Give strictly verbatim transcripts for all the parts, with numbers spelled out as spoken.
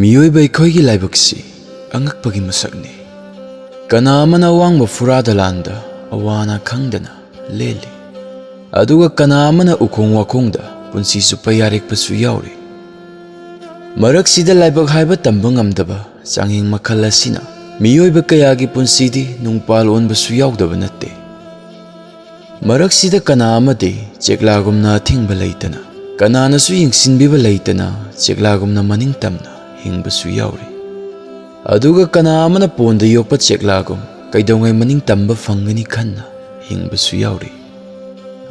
ꯃꯤꯑꯣꯏꯕ ꯑꯩꯈꯣꯏꯒꯤ ꯂꯥꯏꯕꯛꯁꯤ ꯑꯉꯛꯄꯒꯤ ꯃꯁꯛꯅꯤ꯫ ꯀꯅꯥ ꯑꯃꯅ ꯑꯋꯥꯡꯕ ꯐꯨꯔꯥꯗ ꯂꯥꯟꯗ ꯑꯋꯥ ꯑꯅꯥ ꯈꯪꯗꯅ ꯂꯦꯜꯂꯤ, ꯑꯗꯨꯒ ꯀꯅꯥ ꯑꯃꯅ ꯎꯈꯣꯡ ꯋꯥꯈꯣꯡꯗ ꯄꯨꯟꯁꯤ ꯆꯨꯞꯄ ꯌꯥꯔꯦꯛꯄꯁꯨ ꯌꯥꯎꯔꯤ꯫ ꯃꯔꯛꯁꯤꯗ ꯂꯥꯏꯕꯛ ꯍꯥꯏꯕ ꯇꯝꯕ ꯉꯝꯗꯕ ꯆꯥꯡꯌꯦꯡ ꯃꯈꯜ ꯑꯁꯤꯅ ꯃꯤꯑꯣꯏꯕ ꯀꯌꯥꯒꯤ ꯄꯨꯟꯁꯤꯗꯤ ꯅꯨꯡꯄꯥꯜ ꯑꯣꯟꯕꯁꯨ ꯌꯥꯎꯗꯕ ꯅꯠꯇꯦ꯫ ꯃꯔꯛꯁꯤꯗ ꯀꯅꯥ ꯑꯃꯗꯤ ꯆꯦꯛꯂꯥꯒꯨꯝꯅ ꯑꯊꯤꯡꯕ ꯂꯩꯇꯅ, ꯀꯅꯥꯅꯁꯨ ꯌꯦꯡꯁꯤꯟꯕꯤꯕ ꯂꯩꯇꯅ ꯆꯦꯛꯂꯥꯒꯨꯝꯅ ꯃꯅꯤꯡ ꯇꯝꯅ ꯍꯤꯡꯕꯁꯨ ꯌꯥꯎꯔꯤ꯫ ꯑꯗꯨꯒ ꯀꯅꯥ ꯑꯃꯅ ꯄꯣꯟꯗ ꯌꯣꯛꯄ ꯆꯦꯛꯂꯥꯒꯨꯝ ꯀꯩꯗꯧꯉꯩ ꯃꯅꯤꯡ ꯇꯝꯕ ꯐꯪꯒꯅꯤ ꯈꯟꯅ ꯍꯤꯡꯕꯁꯨ ꯌꯥꯎꯔꯤ꯫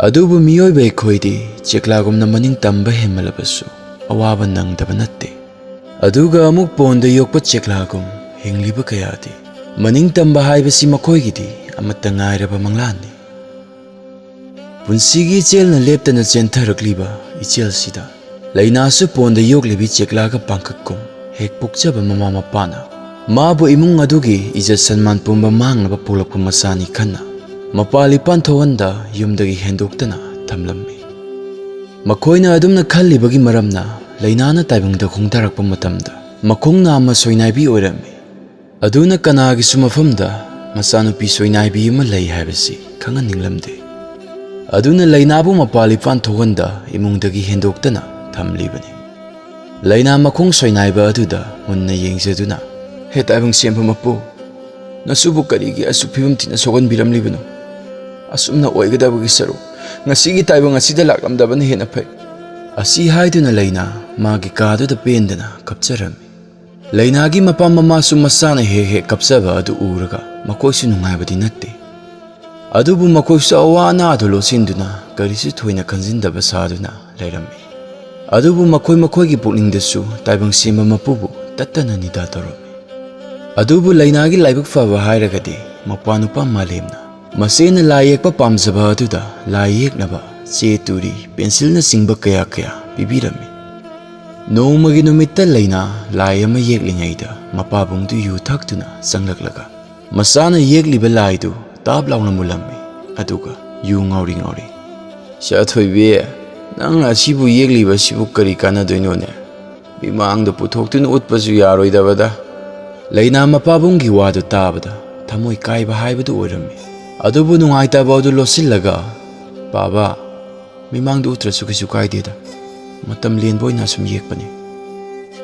ꯑꯗꯨꯕꯨ ꯃꯤꯑꯣꯏꯕ ꯑꯩꯈꯣꯏꯗꯤ ꯆꯦꯛꯂꯥꯒꯨꯝꯅ ꯃꯅꯤꯡ ꯇꯝꯕ ꯍꯦꯟꯃꯜꯂꯕꯁꯨ ꯑꯋꯥꯕ ꯅꯪꯗꯕ ꯅꯠꯇꯦ꯫ ꯑꯗꯨꯒ ꯑꯃꯨꯛ ꯄꯣꯟꯗ ꯌꯣꯛꯄ ꯆꯦꯛꯂꯥꯒꯨꯝ ꯍꯤꯡꯂꯤꯕ ꯀꯌꯥꯗꯤ ꯃꯅꯤꯡ ꯇꯝꯕ ꯍꯥꯏꯕꯁꯤ ꯃꯈꯣꯏꯒꯤꯗꯤ ꯑꯃꯠꯇ ꯉꯥꯏꯔꯕ ꯃꯪꯂꯥꯟꯅꯤ꯫ ꯄꯨꯟꯁꯤꯒꯤ ꯏꯆꯦꯜꯅ ꯂꯦꯞꯇꯅ ꯆꯦꯟꯊꯔꯛꯂꯤꯕ ꯏꯆꯦꯜꯁꯤꯗ ꯂꯩꯅꯥꯁꯨ ꯄꯣꯟꯗ ꯌꯣꯛꯂꯤꯕꯤ ꯆꯦꯛꯂꯥꯒ ꯄꯥꯡꯀꯛꯀꯨꯝ ꯍꯦꯛ ꯄꯣꯛꯆꯕ ꯃꯃꯥ ꯃꯄꯥꯅ ꯃꯥꯕꯨ ꯏꯃꯨꯡ ꯑꯗꯨꯒꯤ ꯏꯖꯠ ꯁꯟꯃꯥꯟ ꯄꯨꯝꯕ ꯃꯥꯡꯅꯕ ꯄꯣꯛꯂꯛꯄ ꯃꯆꯥꯅꯤ ꯈꯟꯅ ꯃꯄꯥꯜ ꯏꯄꯥꯟ ꯊꯣꯛꯍꯟꯗ ꯌꯨꯝꯗꯒꯤ ꯍꯦꯟꯗꯣꯛꯇꯅ ꯊꯝꯂꯝꯃꯤ꯫ ꯃꯈꯣꯏꯅ ꯑꯗꯨꯝꯅ ꯈꯜꯂꯤꯕꯒꯤ ꯃꯔꯝꯅ ꯂꯩꯅꯥꯅ ꯇꯥꯏꯕꯪꯗ ꯈꯣꯡꯗꯥꯔꯛꯄ ꯃꯇꯝꯗ ꯃꯈꯣꯡ ꯅꯥꯝꯃ ꯁꯣꯏꯅꯥꯏꯕꯤ ꯑꯣꯏꯔꯝꯃꯤ꯫ ꯑꯗꯨꯅ ꯀꯅꯥꯒꯤꯁꯨ ꯃꯐꯝꯗ ꯃꯆꯥꯅꯨꯄꯤ ꯁꯣꯏꯅꯥꯏꯕꯤ ꯑꯃ ꯂꯩ ꯍꯥꯏꯕꯁꯤ ꯈꯪꯍꯟꯅꯤꯡꯂꯝꯗꯦ꯫ ꯑꯗꯨꯅ ꯂꯩꯅꯥꯕꯨ ꯃꯄꯥꯜ ꯏꯄꯥꯟ ꯊꯣꯛꯍꯟꯗ ꯏꯃꯨꯡꯗꯒꯤ ꯍꯦꯟꯗꯣꯛꯇꯅ ꯊꯝꯂꯤꯕꯅꯤ꯫ ꯂꯩꯅꯥ ꯃꯈꯣꯡ ꯁꯣꯏꯅꯥꯏꯕ ꯑꯗꯨꯗ ꯃꯨꯟꯅ ꯌꯦꯡꯖꯗꯨꯅ, "ꯍꯦ ꯇꯥꯏꯕꯪ ꯁꯦꯝꯕ ꯃꯄꯨ, ꯅꯁꯨꯕꯨ ꯀꯔꯤꯒꯤ ꯑꯁꯨꯛ ꯐꯤꯕꯝ ꯊꯤꯅ ꯁꯣꯛꯍꯟꯕꯤꯔꯝꯂꯤꯕꯅꯣ? ꯑꯁꯨꯝꯅ ꯑꯣꯏꯒꯗꯕꯒꯤ ꯁꯔꯨꯛ ꯉꯁꯤꯒꯤ ꯇꯥꯏꯕꯪ ꯑꯁꯤꯗ ꯂꯥꯛꯂꯝꯗꯕꯅ ꯍꯦꯟꯅ ꯐꯩ"꯫ ꯑꯁꯤ ꯍꯥꯏꯗꯨꯅ ꯂꯩꯅꯥ ꯃꯥꯒꯤ ꯀꯥꯗꯨꯗ ꯄꯦꯟꯗꯅ ꯀꯞꯆꯔꯝꯃꯤ꯫ ꯂꯩꯅꯥꯒꯤ ꯃꯄꯥ ꯃꯃꯥꯁꯨ ꯃꯆꯥꯅ ꯍꯦꯛ ꯍꯦꯛ ꯀꯞꯆꯕ ꯑꯗꯨ ꯎꯔꯒ ꯃꯈꯣꯏꯁꯨ ꯅꯨꯡꯉꯥꯏꯕꯗꯤ ꯅꯠꯇꯦ꯫ ꯑꯗꯨꯕꯨ ꯃꯈꯣꯏꯁꯨ ꯑꯋꯥ ꯑꯅꯥꯗꯨ ꯂꯣꯠꯁꯤꯟꯗꯨꯅ ꯀꯔꯤꯁꯨ ꯊꯣꯏꯅ ꯈꯟꯖꯤꯟꯗꯕ ꯁꯥꯗꯨꯅ ꯂꯩꯔꯝꯃꯤ꯫ ꯑꯗꯨꯕꯨ ꯃꯈꯣꯏ ꯃꯈꯣꯏꯒꯤ ꯄꯨꯛꯅꯤꯡꯗꯁꯨ ꯇꯥꯏꯕꯪ ꯁꯦꯝꯕ ꯃꯄꯨꯕꯨ ꯇꯠꯇꯅ ꯅꯤꯗꯥ ꯇꯧꯔꯝꯃꯤ꯫ ꯑꯗꯨꯕꯨ ꯂꯩꯅꯥꯒꯤ ꯂꯥꯏꯕꯛ ꯐꯕ ꯍꯥꯏꯔꯒꯗꯤ ꯃꯄꯥ ꯅꯨꯄꯥ ꯃꯥꯂꯦꯝꯅ ꯃꯆꯦꯅ ꯂꯥꯏ ꯌꯦꯛꯄ ꯄꯥꯝꯖꯕ ꯑꯗꯨꯗ ꯂꯥꯏ ꯌꯦꯛꯅꯕ ꯆꯦ ꯇꯨꯔꯤ ꯄꯦꯟꯁꯤꯜꯅꯆꯤꯡꯕ ꯀꯌꯥ ꯀꯌꯥ ꯄꯤꯕꯤꯔꯝꯃꯤ꯫ ꯅꯣꯡꯃꯒꯤ ꯅꯨꯃꯤꯠꯇ ꯂꯩꯅꯥ ꯂꯥꯏ ꯑꯃ ꯌꯦꯛꯂꯤꯉꯩꯗ ꯃꯄꯥꯕꯨꯡꯗꯨ ꯌꯨ ꯊꯛꯇꯨꯅ ꯆꯪꯂꯛꯂꯒ ꯃꯆꯥꯅ ꯌꯦꯛꯂꯤꯕ ꯂꯥꯏꯗꯨ ꯇꯥꯞ ꯂꯥꯎꯅ ꯃꯨꯜꯂꯝꯃꯤ꯫ ꯑꯗꯨꯒ ꯌꯨ ꯉꯥꯎꯔꯤ ꯉꯥꯎꯔꯤ, "ꯁꯦ ꯑꯊꯣꯏꯕꯤ, ꯅꯪꯅ ꯑꯁꯤꯕꯨ ꯌꯦꯛꯂꯤꯕ ꯑꯁꯤꯕꯨ ꯀꯔꯤ ꯀꯥꯟꯅꯗꯣꯏꯅꯣꯅꯦ? ꯃꯤꯃꯥꯡꯗ ꯄꯨꯊꯣꯛꯇꯨꯅ ꯎꯠꯄꯁꯨ ꯌꯥꯔꯣꯏꯗꯕꯗ꯫ ꯂꯩꯅꯥ ꯃꯄꯥꯕꯨꯡꯒꯤ ꯋꯥꯗꯨ ꯇꯥꯕꯗ ꯊꯃꯣꯏ ꯀꯥꯏꯕ ꯍꯥꯏꯕꯗꯨ ꯑꯣꯏꯔꯝꯃꯤ꯫ ꯑꯗꯨꯕꯨ ꯅꯨꯡꯉꯥꯏꯇꯕ ꯑꯗꯨ ꯂꯣꯠꯁꯤꯜꯂꯒ, "ꯕꯥꯕꯥ, ꯃꯤꯃꯥꯡꯗ ꯎꯠꯇ꯭ꯔꯁꯨ ꯀꯩꯁꯨ ꯀꯥꯏꯗꯦꯗ, ꯃꯇꯝ ꯂꯦꯟꯕ ꯑꯣꯏꯅ ꯑꯁꯨꯝ ꯌꯦꯛꯄꯅꯤ"꯫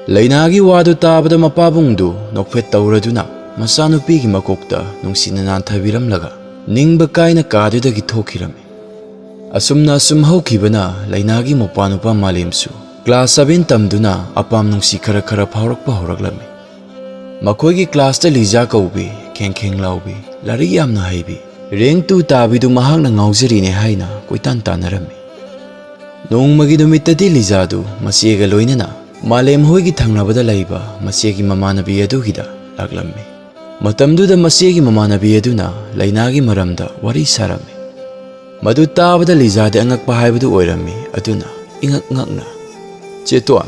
ꯂꯩꯅꯥꯒꯤ ꯋꯥꯗꯨ ꯇꯥꯕꯗ ꯃꯄꯥꯕꯨꯡꯗꯨ ꯅꯣꯛꯐꯦꯠ ꯇꯧꯔꯗꯨꯅ ꯃꯆꯥꯅꯨꯄꯤꯒꯤ ꯃꯀꯣꯛꯇ ꯅꯨꯡꯁꯤꯅ ꯅꯥꯟꯊꯕꯤꯔꯝꯂꯒ ꯅꯤꯡꯕ ꯀꯥꯏꯅ ꯀꯥꯗꯨꯗꯒꯤ ꯊꯣꯛꯈꯤꯔꯝꯃꯤ꯫ ꯑꯁꯨꯝꯅ ꯑꯁꯨꯝ ꯍꯧꯈꯤꯕꯅ ꯂꯩꯅꯥꯒꯤ ꯃꯄꯥ ꯅꯨꯄꯥ ꯃꯥꯂꯦꯝꯁꯨ class seven ꯇꯝꯗꯨꯅ ꯑꯄꯥꯝ ꯅꯨꯡꯁꯤ ꯈꯔ ꯈꯔ ꯐꯥꯎꯔꯛꯄ ꯍꯧꯔꯛꯂꯝꯃꯤ꯫ ꯃꯈꯣꯏꯒꯤ classꯇ ꯂꯤꯖꯥ ꯀꯧꯕꯤ, ꯈꯦꯡ ꯈꯦꯡ ꯂꯥꯎꯕꯤ, ꯂꯥꯏꯔꯤꯛ ꯌꯥꯝꯅ ꯍꯩꯕꯤ, rank two ꯇꯥꯕꯤꯗꯨ ꯃꯍꯥꯛꯅ ꯉꯥꯎꯖꯔꯤꯅꯦ ꯍꯥꯏꯅ ꯀꯣꯏꯇꯥꯟ ꯇꯥꯟꯅꯔꯝꯃꯤ꯫ ꯅꯣꯡꯃꯒꯤ ꯅꯨꯃꯤꯠꯇꯗꯤ ꯂꯤꯖꯥꯗꯨ ꯃꯆꯦꯒ ꯂꯣꯏꯅꯅ ꯃꯥꯂꯦꯝ ꯍꯣꯏꯒꯤ ꯊꯪꯅꯕꯗ ꯂꯩꯕ ꯃꯆꯦꯒꯤ ꯃꯃꯥꯟꯅꯕꯤ ꯑꯗꯨꯒꯤꯗ ꯂꯥꯛꯂꯝꯃꯤ꯫ ꯃꯇꯝꯗꯨꯗ ꯃꯆꯦꯒꯤ ꯃꯃꯥꯟꯅꯕꯤ ꯑꯗꯨꯅ ꯂꯩꯅꯥꯒꯤ ꯃꯔꯝꯗ ꯋꯥꯔꯤ ꯁꯥꯔꯝꯃꯤ꯫ ꯃꯗꯨ ꯇꯥꯕꯗ ꯂꯤꯖꯥꯗꯤ ꯑꯉꯛꯄ ꯍꯥꯏꯕꯗꯨ ꯑꯣꯏꯔꯝꯃꯤ꯫ ꯑꯗꯨꯅ ꯏꯉꯛ ꯉꯛꯅ, "ꯆꯦꯇꯣꯟ,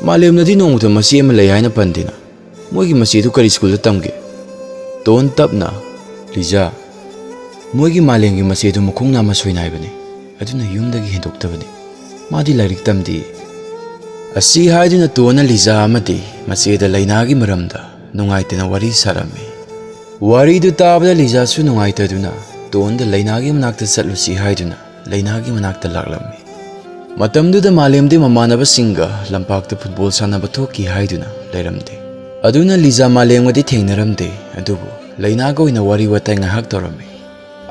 ꯃꯥꯂꯦꯝꯅꯗꯤ ꯅꯣꯡꯃꯇ ꯃꯆꯦ ꯑꯃ ꯂꯩ ꯍꯥꯏꯅ ꯄꯟꯗꯦꯅ꯫ ꯃꯣꯏꯒꯤ ꯃꯆꯦꯗꯨ ꯀꯔꯤ ꯁ꯭ꯀꯨꯜꯗ ꯇꯝꯒꯦ?" ꯇꯣꯟ ꯇꯞꯅ, "ꯂꯤꯖꯥ, ꯃꯣꯏꯒꯤ ꯃꯥꯂꯦꯝꯒꯤ ꯃꯆꯦꯗꯨ ꯃꯈꯣꯡ ꯅꯥꯝꯃ ꯁꯣꯏꯅꯥꯏꯕꯅꯤ꯫ ꯑꯗꯨꯅ ꯌꯨꯝꯗꯒꯤ ꯍꯦꯟꯗꯣꯛꯇꯕꯅꯤ꯫ ꯃꯥꯗꯤ ꯂꯥꯏꯔꯤꯛ ꯇꯝꯗꯦ"꯫ ꯑꯁꯤ ꯍꯥꯏꯗꯨꯅ ꯇꯣꯟꯅ ꯂꯤꯖꯥ ꯑꯃꯗꯤ ꯃꯆꯦꯗ ꯂꯩꯅꯥꯒꯤ ꯃꯔꯝꯗ ꯅꯨꯡꯉꯥꯏꯇꯅ ꯋꯥꯔꯤ ꯁꯥꯔꯝꯃꯤ꯫ ꯋꯥꯔꯤꯗꯨ ꯇꯥꯕꯗ ꯂꯤꯖꯥꯁꯨ ꯅꯨꯡꯉꯥꯏꯇꯗꯨꯅ ꯇꯣꯟꯗ ꯂꯩꯅꯥꯒꯤ ꯃꯅꯥꯛꯇ ꯆꯠꯂꯨꯁꯤ ꯍꯥꯏꯗꯨꯅ ꯂꯩꯅꯥꯒꯤ ꯃꯅꯥꯛꯇ ꯂꯥꯛꯂꯝꯃꯤ꯫ ꯃꯇꯝꯗꯨꯗ ꯃꯥꯂꯦꯝꯗꯤ ꯃꯃꯥꯟꯅꯕꯁꯤꯡꯒ ꯂꯝꯄꯥꯛꯇ football ꯁꯥꯟꯅꯕ ꯊꯣꯛꯈꯤ ꯍꯥꯏꯗꯨꯅ ꯂꯩꯔꯝꯗꯦ꯫ ꯑꯗꯨꯅ ꯂꯤꯖꯥ ꯃꯥꯂꯦꯝꯒꯗꯤ ꯊꯦꯡꯅꯔꯝꯗꯦ, ꯑꯗꯨꯕꯨ ꯂꯩꯅꯥꯒ ꯑꯣꯏꯅ ꯋꯥꯔꯤ ꯋꯥꯇꯥꯏ ꯉꯥꯏꯍꯥꯛ ꯇꯧꯔꯝꯃꯤ꯫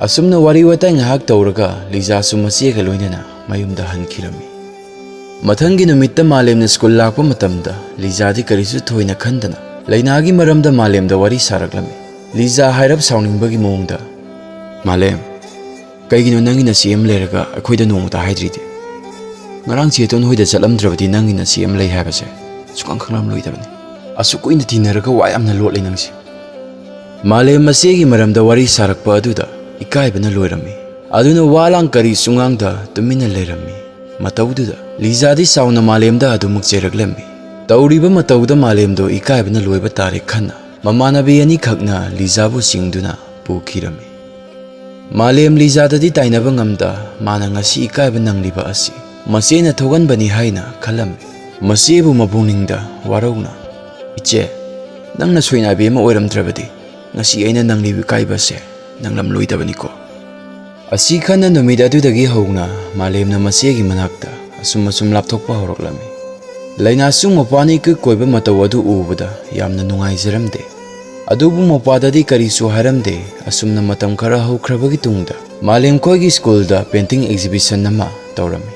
ꯑꯁꯨꯝꯅ ꯋꯥꯔꯤ ꯋꯥꯇꯥꯏ ꯉꯥꯏꯍꯥꯛ ꯇꯧꯔꯒ ꯂꯤꯖꯥꯁꯨ ꯃꯆꯦꯒ ꯂꯣꯏꯅꯅ ꯃꯌꯨꯝꯗ ꯍꯟꯈꯤꯔꯝꯃꯤ꯫ ꯃꯊꯪꯒꯤ ꯅꯨꯃꯤꯠꯇ ꯃꯥꯂꯦꯝꯅ ꯁ꯭ꯀꯨꯜ ꯂꯥꯛꯄ ꯃꯇꯝꯗ ꯂꯤꯖꯥꯗꯤ ꯀꯔꯤꯁꯨ ꯊꯣꯏꯅ ꯈꯟꯗꯅ ꯂꯩꯅꯥꯒꯤ ꯃꯔꯝꯗ ꯃꯥꯂꯦꯝꯗ ꯋꯥꯔꯤ ꯁꯥꯔꯛꯂꯝꯃꯤ꯫ ꯂꯤꯖꯥ ꯍꯥꯏꯔꯞ ꯁꯥꯎꯅꯤꯡꯕꯒꯤ ꯃꯑꯣꯡꯗ, "ꯃꯥꯂꯦꯝ, ꯀꯩꯒꯤꯅꯣ ꯅꯪꯒꯤ ꯅꯆꯦ ꯑꯃ ꯂꯩꯔꯒ ꯑꯩꯈꯣꯏꯗ ꯅꯣꯡꯃꯇ ꯍꯥꯏꯗ꯭ꯔꯤꯗꯤ? ꯉꯔꯥꯡ ꯆꯦꯇꯣꯟ ꯍꯣꯏꯗ ꯆꯠꯂꯝꯗ꯭ꯔꯕꯗꯤ ꯅꯪꯒꯤ ꯅꯆꯦ ꯑꯃ ꯂꯩ ꯍꯥꯏꯕꯁꯦ ꯁꯨꯛꯈꯪ ꯈꯪꯂꯝꯂꯣꯏꯗꯕꯅꯤ꯫ ꯑꯁꯨꯛ ꯀꯨꯏꯅ ꯇꯤꯟꯅꯔꯒ ꯋꯥ ꯌꯥꯝꯅ ꯂꯣꯠꯂꯦ ꯅꯪꯁꯦ"꯫ ꯃꯥꯂꯦꯝ ꯃꯆꯦꯒꯤ ꯃꯔꯝꯗ ꯋꯥꯔꯤ ꯁꯥꯔꯛꯄ ꯑꯗꯨꯗ ꯏꯀꯥꯏꯕꯅ ꯂꯣꯏꯔꯝꯃꯤ꯫ ꯑꯗꯨꯅ ꯋꯥ ꯂꯥꯡ ꯀꯔꯤꯁꯨ ꯉꯥꯡꯗ ꯇꯨꯃꯤꯟꯅ ꯂꯩꯔꯝꯃꯤ꯫ ꯃꯇꯧꯗꯨꯗ ꯂꯤꯖꯥꯗꯤ ꯁꯥꯎꯅ ꯃꯥꯂꯦꯝꯗ ꯑꯗꯨꯃꯛ ꯆꯩꯔꯛꯂꯝꯃꯤ꯫ ꯇꯧꯔꯤꯕ ꯃꯇꯧꯗ ꯃꯥꯂꯦꯝꯗꯣ ꯏꯀꯥꯏꯕꯅ ꯂꯣꯏꯕ ꯇꯥꯔꯦ ꯈꯟꯅ ꯃꯃꯥꯟꯅꯕꯤ ꯑꯅꯤꯈꯛꯅ ꯂꯤꯖꯥꯕꯨ ꯆꯤꯡꯗꯨꯅ ꯄꯨꯈꯤꯔꯝꯃꯤ꯫ ꯃꯥꯂꯦꯝ ꯂꯤꯖꯥꯗꯗꯤ ꯇꯥꯏꯅꯕ ꯉꯝꯗ ꯃꯥꯅ ꯉꯁꯤ ꯏꯀꯥꯏꯕ ꯅꯪꯂꯤꯕ ꯑꯁꯤ ꯃꯆꯦꯅ ꯊꯣꯛꯍꯟꯕꯅꯤ ꯍꯥꯏꯅ ꯈꯜꯂꯝꯃꯤ꯫ ꯃꯆꯦꯕꯨ ꯃꯄꯨꯛꯅꯤꯡꯗ ꯋꯥꯔꯧꯅ, "ꯏꯆꯦ, ꯅꯪꯅ ꯁꯣꯏꯅꯥꯏꯕꯤ ꯑꯃ ꯑꯣꯏꯔꯝꯗ꯭ꯔꯕꯗꯤ ꯉꯁꯤ ꯑꯩꯅ ꯅꯪꯂꯤꯕ ꯏꯀꯥꯏꯕ ꯑꯁꯦ ꯅꯪꯂꯝꯂꯣꯏꯗꯕꯅꯤꯀꯣ"꯫ ꯑꯁꯤ ꯈꯟꯅ ꯅꯨꯃꯤꯠ ꯑꯗꯨꯗꯒꯤ ꯍꯧꯅ ꯃꯥꯂꯦꯝꯅ ꯃꯆꯦꯒꯤ ꯃꯅꯥꯛꯇ ꯑꯁꯨꯝ ꯑꯁꯨꯝ ꯂꯥꯞꯊꯣꯛꯄ ꯍꯧꯔꯛꯂꯝꯃꯤ꯫ ꯂꯩꯅꯥꯆꯨꯡ ꯃꯄꯥꯅ ꯏꯀꯣꯏ ꯀꯣꯏꯕ ꯃꯇꯧ ꯑꯗꯨ ꯎꯕꯗ ꯌꯥꯝꯅ ꯅꯨꯡꯉꯥꯏꯖꯔꯝꯗꯦ꯫ ꯑꯗꯨꯕꯨ ꯃꯄꯥꯗꯗꯤ ꯀꯔꯤꯁꯨ ꯍꯥꯏꯔꯝꯗꯦ꯫ ꯑꯁꯨꯝꯅ ꯃꯇꯝ ꯈꯔ ꯍꯧꯈ꯭ꯔꯕꯒꯤ ꯇꯨꯡꯗ ꯃꯥꯂꯦꯝ ꯈꯣꯏꯒꯤ ꯁ꯭ꯀꯨꯜꯗ painting exhibition ꯑꯃ ꯇꯧꯔꯝꯃꯤ꯫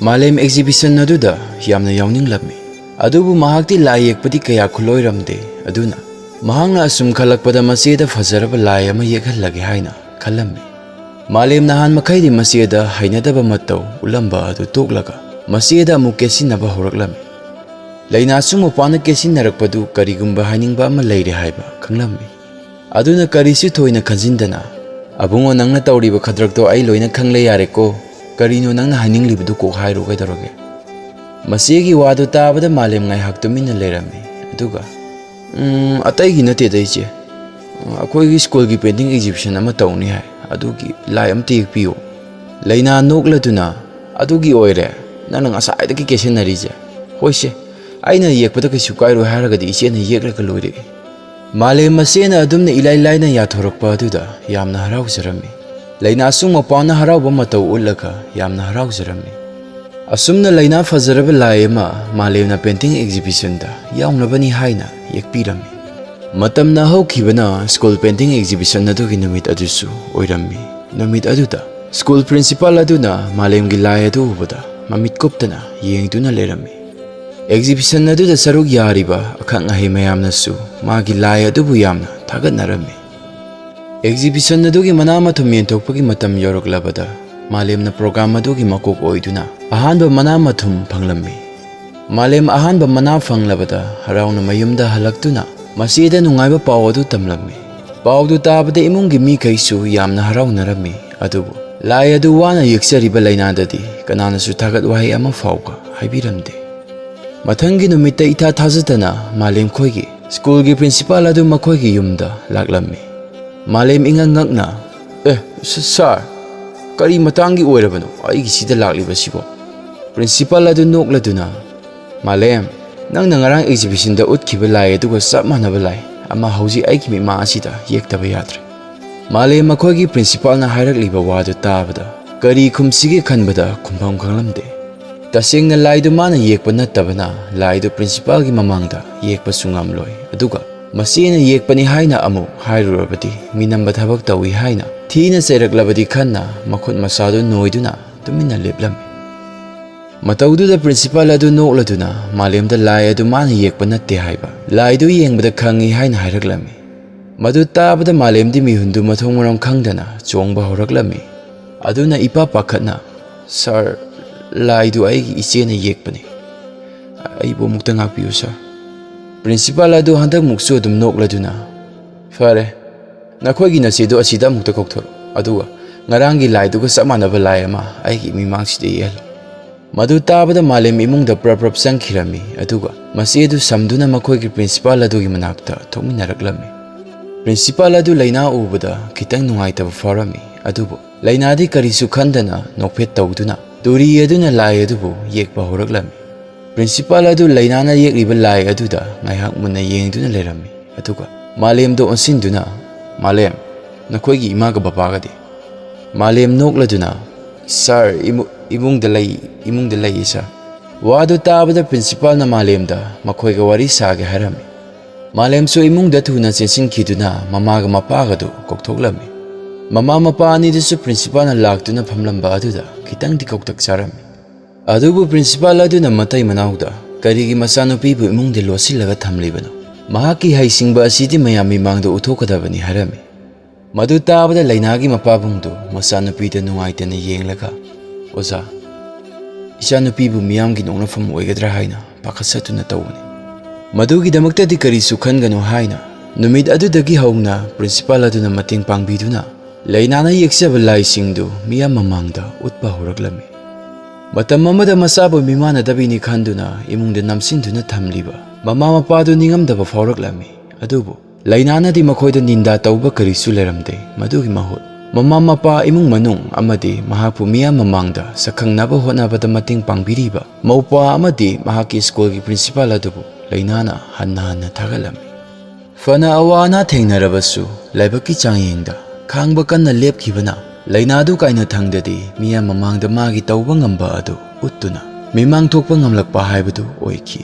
ꯃꯥꯂꯦꯝ exhibition ꯑꯗꯨꯗ ꯌꯥꯝꯅ ꯌꯥꯎꯅꯤꯡꯂꯝꯃꯤ꯫ ꯑꯗꯨꯕꯨ ꯃꯍꯥꯛꯇꯤ ꯂꯥꯏ ꯌꯦꯛꯄꯗꯤ ꯀꯌꯥ ꯈꯨꯠꯂꯣꯏꯔꯝꯗꯦ꯫ ꯑꯗꯨꯅ ꯃꯍꯥꯛꯅ ꯑꯁꯨꯝ ꯈꯜꯂꯛꯄꯗ ꯃꯆꯦꯗ ꯐꯖꯔꯕ ꯂꯥꯏ ꯑꯃ ꯌꯦꯛꯍꯜꯂꯒꯦ ꯍꯥꯏꯅ ꯈꯜꯂꯝꯃꯤ꯫ ꯃꯥꯂꯦꯝ ꯅꯍꯥꯟ ꯃꯈꯩꯗꯤ ꯃꯆꯦꯗ ꯍꯩꯅꯗꯕ ꯃꯇꯧ ꯎꯠꯂꯝꯕ ꯑꯗꯨ ꯇꯣꯛꯂꯒ ꯃꯆꯦꯗ ꯑꯃꯨꯛ ꯀꯦꯠꯁꯤꯟꯅꯕ ꯍꯧꯔꯛꯂꯝꯃꯤ꯫ ꯂꯩꯅꯥꯆꯨꯡ ꯃꯄꯥꯅ ꯀꯦꯠꯁꯤꯟꯅꯔꯛꯄꯗꯨ ꯀꯔꯤꯒꯨꯝꯕ ꯍꯥꯏꯅꯤꯡꯕ ꯑꯃ ꯂꯩꯔꯦ ꯍꯥꯏꯕ ꯈꯪꯂꯝꯃꯤ꯫ ꯑꯗꯨꯅ ꯀꯔꯤꯁꯨ ꯊꯣꯏꯅ ꯈꯟꯖꯤꯟꯗꯅ, "ꯑꯕꯨꯡꯉꯣ, ꯅꯪꯅ ꯇꯧꯔꯤꯕ ꯈꯗ꯭ꯔꯛꯇꯣ ꯑꯩ ꯂꯣꯏꯅ ꯈꯪꯂꯦ, ꯌꯥꯔꯦꯀꯣ꯫ ꯀꯔꯤꯅꯣ ꯅꯪꯅ ꯍꯥꯏꯅꯤꯡꯂꯤꯕꯗꯨ ꯀꯣꯛ ꯍꯥꯏꯔꯣ, ꯀꯩꯗꯧꯔꯒꯦ?" ꯃꯆꯦꯒꯤ ꯋꯥꯗꯨ ꯇꯥꯕꯗ ꯃꯥꯂꯦꯝ ꯉꯥꯏꯍꯥꯛ ꯇꯨꯃꯤꯟꯅ ꯂꯩꯔꯝꯃꯤ꯫ ꯑꯗꯨꯒ, "ꯎꯝ, ꯑꯇꯩꯒꯤ ꯅꯠꯇꯦꯗ, ꯏꯆꯦ꯫ ꯑꯩꯈꯣꯏꯒꯤ ꯁ꯭ꯀꯨꯜꯒꯤ painting exhibition ꯑꯃ ꯇꯧꯅꯤ ꯍꯥꯏ꯫ ꯑꯗꯨꯒꯤ ꯂꯥꯏ ꯑꯝꯇ ꯌꯦꯛꯄꯤꯌꯣ"꯫ ꯂꯩꯅꯥ ꯅꯣꯛꯂꯗꯨꯅ, "ꯑꯗꯨꯒꯤ ꯑꯣꯏꯔꯦ ꯅꯪꯅ ꯉꯁꯥꯏꯗꯒꯤ ꯀꯦꯁꯤꯟꯅꯔꯤꯁꯦ? ꯍꯣꯏꯁꯦ, ꯑꯩꯅ ꯌꯦꯛꯄꯗ ꯀꯩꯁꯨ ꯀꯥꯏꯔꯣꯏ ꯍꯥꯏꯔꯒꯗꯤ ꯏꯆꯦꯅ ꯌꯦꯛꯂꯒ ꯂꯣꯏꯔꯦ"꯫ ꯃꯥꯂꯦꯝ ꯃꯆꯦꯅ ꯑꯗꯨꯝꯅ ꯏꯂꯥꯏ ꯂꯥꯏꯅ ꯌꯥꯊꯣꯔꯛꯄ ꯑꯗꯨꯗ ꯌꯥꯝꯅ ꯍꯔꯥꯎꯖꯔꯝꯃꯤ꯫ ꯂꯩꯅꯥꯆꯨꯡ ꯃꯄꯥꯅ ꯍꯔꯥꯎꯕ ꯃꯇꯧ ꯎꯠꯂꯒ ꯌꯥꯝꯅ ꯍꯔꯥꯎꯖꯔꯝꯃꯤ꯫ ꯑꯁꯨꯝꯅ ꯂꯩꯅꯥ ꯐꯖꯔꯕ ꯂꯥꯏ ꯑꯃ ꯃꯥꯂꯦꯝꯅ painting exhibitionꯗ ꯌꯥꯎꯅꯕꯅꯤ ꯍꯥꯏꯅ ꯌꯦꯛꯄꯤꯔꯝꯃꯤ꯫ ꯃꯇꯝꯅ ꯍꯧꯈꯤꯕꯅ ꯁ꯭ꯀꯨꯜ painting exhibition ꯑꯗꯨꯒꯤ ꯅꯨꯃꯤꯠ ꯑꯗꯨꯁꯨ ꯑꯣꯏꯔꯝꯃꯤ꯫ ꯅꯨꯃꯤꯠ ꯑꯗꯨꯗ ꯁ꯭ꯀꯨꯜ principal ꯑꯗꯨꯅ ꯃꯥꯂꯦꯝꯒꯤ ꯂꯥꯏ ꯑꯗꯨ ꯎꯕꯗ ꯃꯃꯤꯠ ꯀꯨꯞꯇꯅ ꯌꯦꯡꯗꯨꯅ ꯂꯩꯔꯝꯃꯤ꯫ Exhibition ꯑꯗꯨꯗ ꯁꯔꯨꯛ ꯌꯥꯔꯤꯕ ꯑꯈꯪ ꯑꯍꯩ ꯃꯌꯥꯝꯅꯁꯨ ꯃꯥꯒꯤ ꯂꯥꯏ ꯑꯗꯨꯕꯨ ꯌꯥꯝꯅ ꯊꯥꯒꯠꯅꯔꯝꯃꯤ꯫ Exhibition ꯑꯗꯨꯒꯤ ꯃꯅꯥ ꯃꯊꯨꯝ ꯌꯦꯟꯊꯣꯛꯄꯒꯤ ꯃꯇꯝ ꯌꯧꯔꯛꯂꯕꯗ ꯃꯥꯂꯦꯝꯅ program ꯑꯗꯨꯒꯤ ꯃꯀꯣꯛ ꯑꯣꯏꯗꯨꯅ ꯑꯍꯥꯟꯕ ꯃꯅꯥ ꯃꯊꯨꯝ ꯐꯪꯂꯝꯃꯤ꯫ ꯃꯥꯂꯦꯝ ꯑꯍꯥꯟꯕ ꯃꯅꯥ ꯐꯪꯂꯕꯗ ꯍꯔꯥꯎꯅ ꯃꯌꯨꯝꯗ ꯍꯜꯂꯛꯇꯨꯅ ꯃꯆꯦꯗ ꯅꯨꯡꯉꯥꯏꯕ ꯄꯥꯎ ꯑꯗꯨ ꯇꯝꯂꯝꯃꯤ꯫ ꯄꯥꯎꯗꯨ ꯇꯥꯕꯗ ꯏꯃꯨꯡꯒꯤ ꯃꯤꯈꯩꯁꯨ ꯌꯥꯝꯅ ꯍꯔꯥꯎꯅꯔꯝꯃꯤ꯫ ꯑꯗꯨꯕꯨ ꯂꯥꯏ ꯑꯗꯨ ꯋꯥꯅ ꯌꯦꯛꯆꯔꯤꯕ ꯂꯩꯅꯥꯗꯗꯤ ꯀꯅꯥꯅꯁꯨ ꯊꯥꯒꯠ ꯋꯥꯍꯩ ꯑꯃ ꯐꯥꯎꯕ ꯍꯥꯏꯕꯤꯔꯝꯗꯦ꯫ ꯃꯊꯪꯒꯤ ꯅꯨꯃꯤꯠꯇ ꯏꯊꯥ ꯊꯥꯖꯗꯅ ꯃꯥꯂꯦꯝ ꯈꯣꯏꯒꯤ ꯁ꯭ꯀꯨꯜꯒꯤ principal ꯑꯗꯨ ꯃꯈꯣꯏꯒꯤ ꯌꯨꯝꯗ ꯂꯥꯛꯂꯝꯃꯤ꯫ ꯃꯥꯂꯦꯝ ꯏꯉꯛ ꯉꯛꯅ, "ꯑꯦ, ꯁ-, sir, ꯀꯔꯤ ꯃꯇꯥꯡꯒꯤ ꯑꯣꯏꯔꯕꯅꯣ ꯑꯩꯒꯤ ꯁꯤꯗ ꯂꯥꯛꯂꯤꯕꯁꯤꯕꯣ?" Principal ꯑꯗꯨ ꯅꯣꯛꯂꯗꯨꯅ, "ꯃꯥꯂꯦꯝ, ꯅꯪꯅ ꯉꯔꯥꯡ ꯑꯦꯛꯖꯤꯕꯤꯁꯟꯗ ꯎꯠꯈꯤꯕ ꯂꯥꯏ ꯑꯗꯨꯒ ꯆꯞ ꯃꯥꯟꯅꯕ ꯂꯥꯏ ꯑꯃ ꯍꯧꯖꯤꯛ ꯑꯩꯒꯤ ꯃꯤꯠꯃꯥꯡ ꯑꯁꯤꯗ ꯌꯦꯛꯇꯕ ꯌꯥꯗ꯭ꯔꯦ꯫" ꯃꯥꯂꯦꯝ ꯃꯈꯣꯏꯒꯤ ꯄ꯭ꯔꯤꯟꯁꯤꯄꯥꯜꯅ ꯍꯥꯏꯔꯛꯂꯤꯕ ꯋꯥꯗꯨ ꯇꯥꯕꯗ ꯀꯔꯤ ꯈꯨꯝꯁꯤꯒꯦ ꯈꯟꯕꯗ ꯈꯨꯝꯐꯝ ꯈꯪꯂꯝꯗꯦ꯫ ꯇꯁꯦꯡꯅ ꯂꯥꯏꯗꯨ ꯃꯥꯅ ꯌꯦꯛꯄ ꯅꯠꯇꯕꯅ ꯂꯥꯏꯗꯨ ꯄ꯭ꯔꯤꯟꯁꯤꯄꯥꯜꯒꯤ ꯃꯃꯥꯡꯗ ꯌꯦꯛꯄꯁꯨ ꯉꯝꯂꯣꯏ꯫ ꯑꯗꯨꯒ ꯃꯆꯦꯅ ꯌꯦꯛꯄꯅꯤ ꯍꯥꯏꯅ ꯑꯃꯨꯛ ꯍꯥꯏꯔꯨꯔꯕꯗꯤ ꯃꯤꯅꯝꯕ ꯊꯕꯛ ꯇꯧꯏ ꯍꯥꯏꯅ ꯊꯤꯅ ꯆꯩꯔꯛꯂꯕꯗꯤ ꯈꯟꯅ ꯃꯈꯨꯠ ꯃꯁꯥꯗꯨ ꯅꯣꯏꯗꯨꯅ ꯇꯨꯃꯤꯟꯅ ꯂꯦꯞꯂꯝꯃꯤ꯫ ꯃꯇꯧꯗꯨꯗ ꯄ꯭ꯔꯤꯟꯁꯤꯄꯥꯜ ꯑꯗꯨ ꯅꯣꯛꯂꯗꯨꯅ ꯃꯥꯂꯦꯝꯗ ꯂꯥꯏ ꯑꯗꯨ ꯃꯥꯅ ꯌꯦꯛꯄ ꯅꯠꯇꯦ ꯍꯥꯏꯕ, ꯂꯥꯏꯗꯨ ꯌꯦꯡꯕꯗ ꯈꯪꯏ ꯍꯥꯏꯅ ꯍꯥꯏꯔꯛꯂꯝꯃꯤ꯫ ꯃꯗꯨ ꯇꯥꯕꯗ ꯃꯥꯂꯦꯝꯗꯤ ꯃꯤꯍꯨꯟꯗꯨ ꯃꯊꯣꯡ ꯃꯔꯝ ꯈꯪꯗꯅ ꯆꯣꯡꯕ ꯍꯧꯔꯛꯂꯝꯃꯤ꯫ ꯑꯗꯨꯅ ꯏꯄꯥ ꯄꯥꯈꯠꯅ, "ꯁꯥꯔ, ꯂꯥꯏꯗꯨ ꯑꯩꯒꯤ ꯏꯆꯦꯅ ꯌꯦꯛꯄꯅꯤ꯫ ꯑꯩꯕꯨ ꯑꯃꯨꯛꯇ ꯉꯥꯛꯄꯤꯌꯨ, ꯁꯥꯔ꯫" ꯄ꯭ꯔꯤꯟꯁꯤꯄꯥꯜ ꯑꯗꯨ ꯍꯟꯗꯛꯃꯨꯛꯁꯨ ꯑꯗꯨꯝ ꯅꯣꯛꯂꯗꯨꯅ, "ꯐꯔꯦ, ꯅꯈꯣꯏꯒꯤ ꯅꯆꯦꯗꯨ ꯑꯁꯤꯗ ꯑꯃꯨꯛꯇ ꯀꯧꯊꯣꯔꯛꯎ, ꯑꯗꯨꯒ ꯉꯔꯥꯡꯒꯤ ꯂꯥꯏꯗꯨꯒ ꯆꯞ ꯃꯥꯟꯅꯕ ꯂꯥꯏ ꯑꯃ ꯑꯩꯒꯤ ꯃꯤꯃꯥꯡꯁꯤꯗ ꯌꯦꯛꯍꯜꯂꯨ꯫" ꯃꯗꯨ ꯇꯥꯕꯗ ꯃꯥꯂꯦꯝ ꯏꯃꯨꯡꯗ ꯄ꯭ꯔꯞ ꯄ꯭ꯔꯞ ꯆꯪꯈꯤꯔꯝꯃꯤ, ꯑꯗꯨꯒ ꯃꯆꯦꯗꯨ ꯁꯝꯗꯨꯅ ꯃꯈꯣꯏꯒꯤ ꯄ꯭ꯔꯤꯟꯁꯤꯄꯥꯜ ꯑꯗꯨꯒꯤ ꯃꯅꯥꯛꯇ ꯊꯣꯛꯃꯤꯟꯅꯔꯛꯂꯝꯃꯤ꯫ ꯄ꯭ꯔꯤꯟꯁꯤꯄꯥꯜ ꯑꯗꯨ ꯂꯩꯅꯥ ꯎꯕꯗ ꯈꯤꯇꯪ ꯅꯨꯡꯉꯥꯏꯇꯕ ꯐꯥꯎꯔꯝꯃꯤ, ꯑꯗꯨꯕꯨ ꯂꯩꯅꯥꯗꯤ ꯀꯔꯤꯁꯨ ꯈꯟꯗꯅ ꯅꯣꯛꯐꯦꯠ ꯇꯧꯗꯨꯅ ꯇꯨꯔꯤ ꯑꯗꯨꯅ ꯂꯥꯏ ꯑꯗꯨꯕꯨ ꯌꯦꯛꯄ ꯍꯧꯔꯛꯂꯝꯃꯤ꯫ ꯄ꯭ꯔꯤꯟꯁꯤꯄꯥꯜ ꯑꯗꯨ ꯂꯩꯅꯥꯅ ꯌꯦꯛꯂꯤꯕ ꯂꯥꯏ ꯑꯗꯨꯗ ꯉꯥꯏꯍꯥꯛ ꯃꯨꯟꯅ ꯌꯦꯡꯗꯨꯅ ꯂꯩꯔꯝꯃꯤ, ꯑꯗꯨꯒ ꯃꯥꯂꯦꯝꯗ ꯑꯣꯟꯁꯤꯟꯗꯨꯅ, "ꯃꯥꯂꯦꯝ, ꯅꯈꯣꯏꯒꯤ ꯏꯃꯥꯒ ꯕꯕꯥꯒꯗꯤ?" ꯃꯥꯂꯦꯝ ꯅꯣꯛꯂꯗꯨꯅ, "ꯁꯥꯔ, ꯏꯃꯨ-, ꯏꯃꯨꯡꯗ ꯂꯩ, ꯏꯃꯨꯡꯗ ꯂꯩꯌꯦ, ꯁꯥꯔ꯫" ꯋꯥꯗꯨ ꯇꯥꯕꯗ ꯄ꯭ꯔꯤꯟꯁꯤꯄꯥꯜꯅ ꯃꯥꯂꯦꯝꯗ ꯃꯈꯣꯏꯒ ꯋꯥꯔꯤ ꯁꯥꯒꯦ ꯍꯥꯏꯔꯝꯃꯤ꯫ ꯃꯥꯂꯦꯝꯁꯨ ꯏꯃꯨꯡꯗ ꯊꯨꯅ ꯆꯦꯟꯁꯤꯟꯈꯤꯗꯨꯅ ꯃꯃꯥꯒ ꯃꯄꯥꯒꯗꯨ ꯀꯧꯊꯣꯛꯂꯝꯃꯤ꯫ ꯃꯃꯥ ꯃꯄꯥ ꯑꯅꯤꯗꯨꯁꯨ ꯄ꯭ꯔꯤꯟꯁꯤꯄꯥꯜꯅ ꯂꯥꯛꯇꯨꯅ ꯐꯝꯂꯝꯕ ꯑꯗꯨꯗ ꯈꯤꯇꯪꯗꯤ ꯀꯧꯇꯛ ꯆꯥꯔꯝꯃꯤ꯫ ꯑꯗꯨꯕꯨ ꯄ꯭ꯔꯤꯟꯁꯤꯄꯥꯜ ꯑꯗꯨꯅ ꯃꯇꯩ ꯃꯅꯥꯎꯗ ꯀꯔꯤꯒꯤ ꯃꯆꯥꯅꯨꯄꯤꯕꯨ ꯏꯃꯨꯡꯗ ꯂꯣꯠꯁꯤꯜꯂꯒ ꯊꯝꯂꯤꯕꯅꯣ? ꯃꯍꯥꯛꯀꯤ ꯍꯩꯁꯤꯡꯕ ꯑꯁꯤꯗꯤ ꯃꯌꯥꯝ ꯃꯤꯃꯥꯡꯗ ꯎꯠꯊꯣꯛꯀꯗꯕꯅꯤ ꯍꯥꯏꯔꯝꯃꯤ꯫ ꯃꯗꯨ ꯇꯥꯕꯗ ꯂꯩꯅꯥꯒꯤ ꯃꯄꯥꯕꯨꯡꯗꯨ ꯃꯆꯥꯅꯨꯄꯤꯗ ꯅꯨꯡꯉꯥꯏꯇꯅ ꯌꯦꯡꯂꯒ, "ꯑꯣꯖꯥ, ꯏꯆꯥꯅꯨꯄꯤꯕꯨ ꯃꯤꯌꯥꯝꯒꯤ ꯅꯣꯛꯅꯐꯝ ꯑꯣꯏꯒꯗ꯭ꯔꯥ ꯍꯥꯏꯅ ꯄꯥꯈꯠꯆꯗꯨꯅ ꯇꯧꯕꯅꯤ꯫ ꯃꯗꯨꯒꯤꯗꯃꯛꯇꯗꯤ ꯀꯔꯤꯁꯨ ꯈꯟꯒꯅꯨ" ꯍꯥꯏꯅ ꯅꯨꯃꯤꯠ ꯑꯗꯨꯗꯒꯤ ꯍꯧꯅ ꯄ꯭ꯔꯤꯟꯁꯤꯄꯥꯜ ꯑꯗꯨꯅ ꯃꯇꯦꯡ ꯄꯥꯡꯕꯤꯗꯨꯅ ꯂꯩꯅꯥꯅ ꯌꯦꯛꯆꯕ ꯂꯥꯏꯁꯤꯡꯗꯨ ꯃꯤꯌꯥꯝ ꯃꯃꯥꯡꯗ ꯎꯠꯄ ꯍꯧꯔꯛꯂꯝꯃꯤ꯫ ꯃꯇꯝ ꯑꯃꯗ ꯃꯆꯥꯕꯨ ꯃꯤꯃꯥꯟꯅꯗꯕꯤꯅꯤ ꯈꯟꯗꯨꯅ ꯏꯃꯨꯡꯗ ꯅꯝꯁꯤꯟꯗꯨꯅ ꯊꯝꯂꯤꯕ ꯃꯃꯥ ꯃꯄꯥꯗꯨ ꯅꯤꯡꯉꯝꯗꯕ ꯐꯥꯎꯔꯛꯂꯝꯃꯤ꯫ ꯑꯗꯨꯕꯨ ꯂꯩꯅꯥꯅꯗꯤ ꯃꯈꯣꯏꯗ ꯅꯤꯟꯗꯥ ꯇꯧꯕ ꯀꯔꯤꯁꯨ ꯂꯩꯔꯝꯗꯦ꯫ ꯃꯗꯨꯒꯤ ꯃꯍꯨꯠ ꯃꯃꯥ ꯃꯄꯥ, ꯏꯃꯨꯡ ꯃꯅꯨꯡ ꯑꯃꯗꯤ ꯃꯍꯥꯛꯄꯨ ꯃꯤꯌꯥꯝ ꯃꯃꯥꯡꯗ ꯁꯛꯈꯪꯅꯕ ꯍꯣꯠꯅꯕꯗ ꯃꯇꯦꯡ ꯄꯥꯡꯕꯤꯔꯤꯕ ꯃꯧꯄ꯭ꯋꯥ ꯑꯃꯗꯤ ꯃꯍꯥꯛꯀꯤ ꯁ꯭ꯀꯨꯜꯒꯤ ꯄ꯭ꯔꯤꯟꯁꯤꯄꯥꯜ ꯑꯗꯨꯕꯨ ꯂꯩꯅꯥꯅ ꯍꯟꯅ ꯍꯟꯅ ꯊꯥꯒꯠꯂꯝꯃꯤ꯫ ꯐꯅ ꯑꯋꯥ ꯑꯅꯥ ꯊꯦꯡꯅꯔꯕꯁꯨ ꯂꯥꯏꯕꯛꯀꯤ ꯆꯥꯡꯌꯦꯡꯗ ꯈꯥꯡꯕ ꯀꯟꯅ ꯂꯦꯞꯈꯤꯕꯅ ꯂꯩꯅꯥꯗꯨ ꯀꯥꯏꯅ ꯊꯪꯗꯗꯤ ꯃꯤꯌꯥꯝ ꯃꯃꯥꯡꯗ ꯃꯥꯒꯤ ꯇꯧꯕ ꯉꯝꯕ ꯑꯗꯨ ꯎꯠꯇꯨꯅ ꯃꯤꯃꯥꯡ ꯊꯣꯛꯄ ꯉꯝꯂꯛꯄ ꯍꯥꯏꯕꯗꯨ ꯑꯣꯏꯈꯤ꯫